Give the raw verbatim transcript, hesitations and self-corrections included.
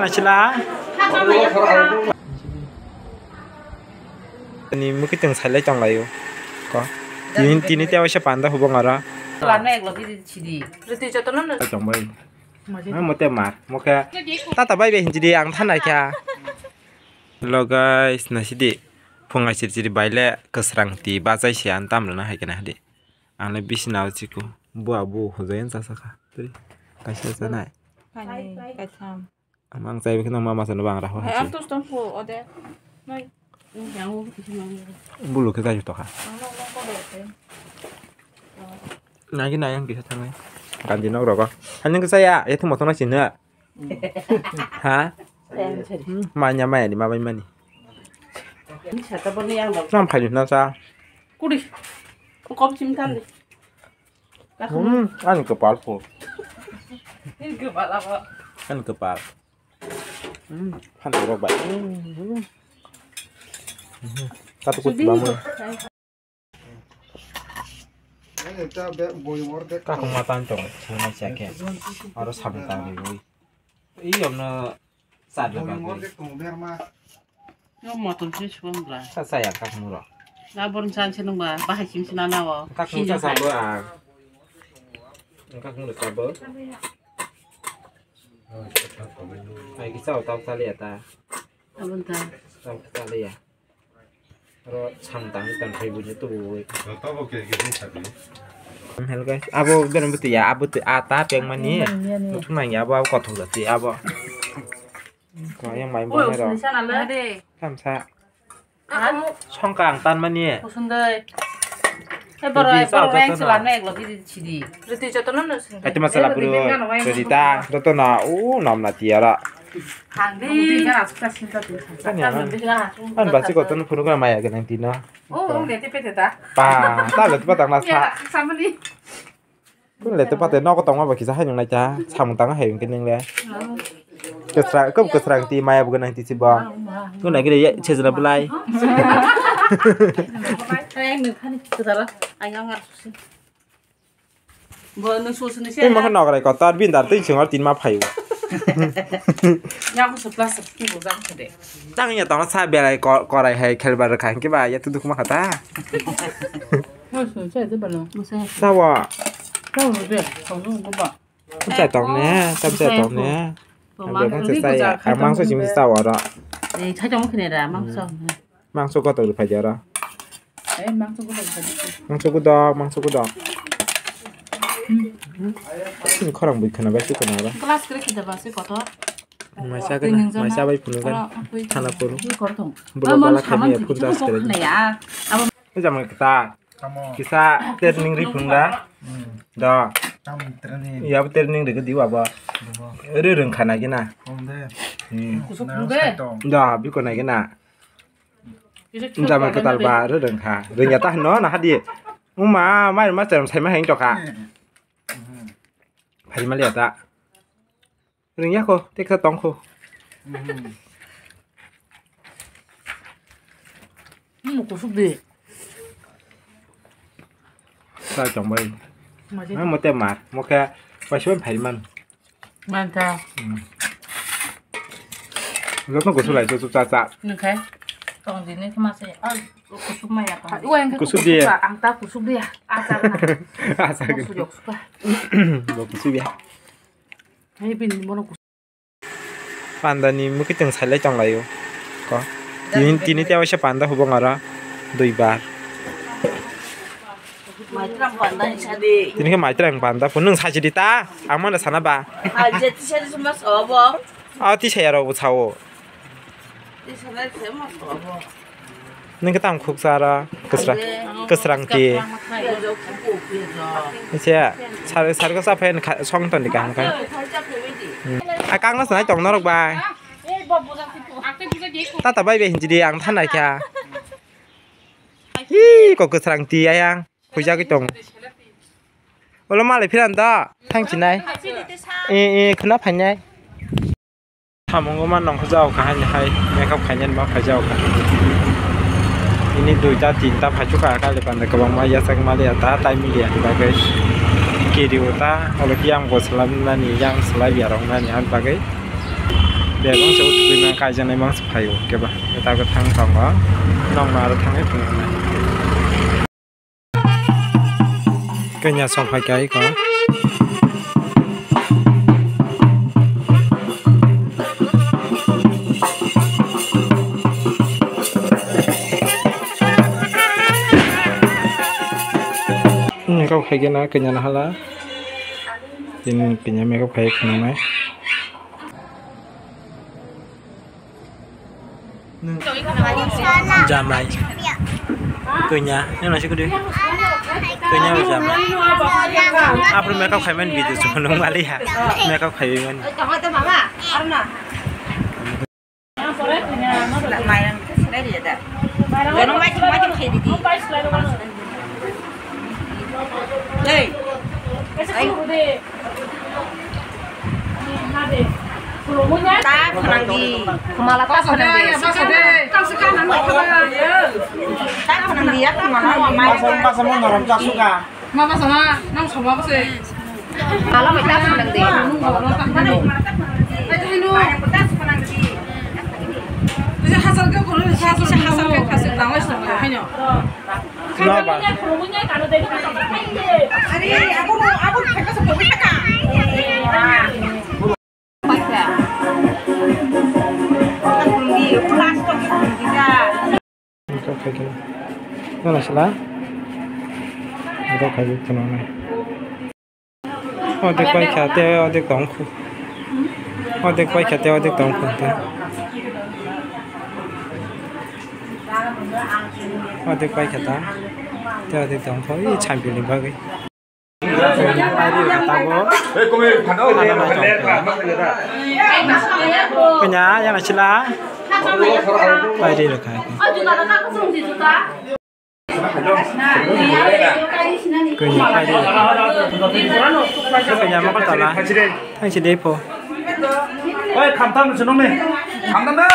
Asila. Ni mukiteng sailai tonglaio. Ko. Tini, tini te waisa panda hubung aro. Lama ek logi di sidi. Riti jotono no. Tongbai. Maji. Mo te mar. Mo khe. Tata bai bai hinjidi ang thanai kha. Hello guys, nasidi. Phung aisir chiri baile kwsrang ti bachai se an tam rwna hai kena hadi. Ang le bisina o chiko. Bua bu hojai ang chasa kha. Tei kaisa chanai. Kainwi, kaitham. Amang chai bikhe no mama sano bang raho hai. Ang tus tong phu ode. Nai. Bulu khe chai tokha. Ang no no ko de. Nagi nai ang kisa thangnai. Ganti nok rogo. Haning kisa ya, ya thum motong na sini. Ha? Manya maya di mabai mani. Nam phai na sa. Kuri. Kop chim tan de. Hmm, ani kepal po. Ini kepala apa? Ani kepal. Hmm, phan rok bai. Hmm. Katu kut bamu. Kakung matan tong, sini siya ke. Aro sabun tang ni bui. Iyo na. Sa da ba. Yo motom se suam bla. Sa sa ya kak muro. Na bon san se nung ba, bahai sim se na na wo. Kak muro sa bo a. Kak muro sa bo. Ai ki sa ta ta le ta. Abon ta. Ta ta le ya. Ro cham tang tang thai buji tu bui. Joto bo ke ke sa bi. Hello guys, abo ben buti ya, abo tu ata peng mani. Muthung nang ya abo, abo kothok jati abo. Ko yang mai bo ro. Ade. Kamsa. Songkang tan mani. Kusundai. Hai borok, borok yang selam na eklo bidi sidi. Riti jotono no sundai. Hai tuma sala bro. Rita, jotono u nom na tiara. Handi. Kan ya. An basi kotono phunu kana maya ganang tino. Oh, oh, gete pete ta. Pa, ta lo tu patang na sa. Samani. Kun le to pate nogo tongma ba kisa hai nung nai ta. Samung tang hai hwnkhe nung le. Kwsra-, kwb kwsrang ti maya bo gwnang ti si bo. Nung nai khe ya sejra belai. Bo nung su sini se. Tei mokhe nograi kotor bini dar tei sengor tin ma phaio. Yaku su plastic ki bo jang khade. Tang ya tong sa belai ko-, korai hai khelbar kha hwnkhe ba ya tu duk ma kha ta. Sawa. Chai tong ne, chai tong ne. Ang mangso simi sawa ro. Mangso kotor phai ro. Mangso kudok, mangso kudok. Khorang bui khana bai khana ba. Maisa gana, maisa bai phunu gana. Thana phuru. Bula bala khaimaya phun das kere. Ejama kita. Kisa ter ningri phung da. Da. Iya bo ter ningri ke diwa ba. Ri rung khana gina. Da biko na gina. Jama ketal ba ri rung kha. Rung ya ta no na hadi. Uma mai ma cheram sai ma heng to kha. Phai ma liya ta. Ring ya ko, teksa tong ko. Mo kusuk de. Sa tong bai. Mo te mar, mo khe pai suan phai man. Man ta. Lo no kusuk lai chu cha cha. Nung khai. Tong di ne kma se. Kusuk ma ya ta. Kusuk de. Ang ta kusuk de. Asa na. Asa. Kusuk yok suka. Bo kusuk ya. Hai bin mo no. Panda ni mukitwng sailai tonglaio. Ko. Tini, tini tewaisa panda hubung aro dui bar. Maitwrang panda ni sadi. Tini khe maitwrang panda phun nwng saisidi ta. Ang mano sana ba. Haje tisari suma sobo. Ah, tisaya rok bo sao. Tisari suma sobo. Nini khe tamo khuksa aro kwsra-, kwsrang ti. Ise sar, sar kwsa phai song toni kaham khai. Hmm. A kang no sanai tong norok bai. Tata bai bai hinjidi ang thanai kha. Hi ko kwsrang ti ayang. Khuijagwi tong. Olo malai phiran da thang chinai. E, e, khna phainai. Samungo ma nongkha jao kha hani hai makeup khainani ma phai jao kha. Ini duita tinta phaichukha kali pande kwbangma yachak maliya ta tai miliya ni bagwi. Kiri o ta olo kiyang bo swlamnani yang swlaiya roknani ani bagwi. Bebak se utugwi mang kaijaknai mang se phaio keba. Eta khe thang tongo. Nokno aro thangwi phunuknai. Kanya song phai kai ko. Hmm, kau khai gena kanya na hala. Tin kanya me kau khai khunai. Jamai. Kanya, yang nasi kudu. Kanya ba jamai. Apa makeup khai man video cuma nung mali ya. Makeup khai man. Hey. Ta khwnang di. Khumala ta khwnang di. Ta khwnang di, ya khwnang di. Masa, masa mo norom chasuka. Ma masa ma, nang soma ko se. Mala mai ta khwnang di. Ai, ta hino. Bisa hasal ke khuru, hasal ke khasik nang lai soma, hino. Are, abo, abo, Nokha khaikhe. Nana sila? Nokha khaikhe khwnanai. Odek paikha tei odek tongkhu. Odek paikha tei odek tongkhu tei. Odek paikha ta. Tei odek tongkhu. Ih, champion ni bagwi. Pairi rwkha tabuk. Kanya, yang sila. Pairi rwkha. Kanya, pairi rwkha. Kanya, mokol tala. Ang si depo. Oi, khamtam se nung ni. Khamtam de.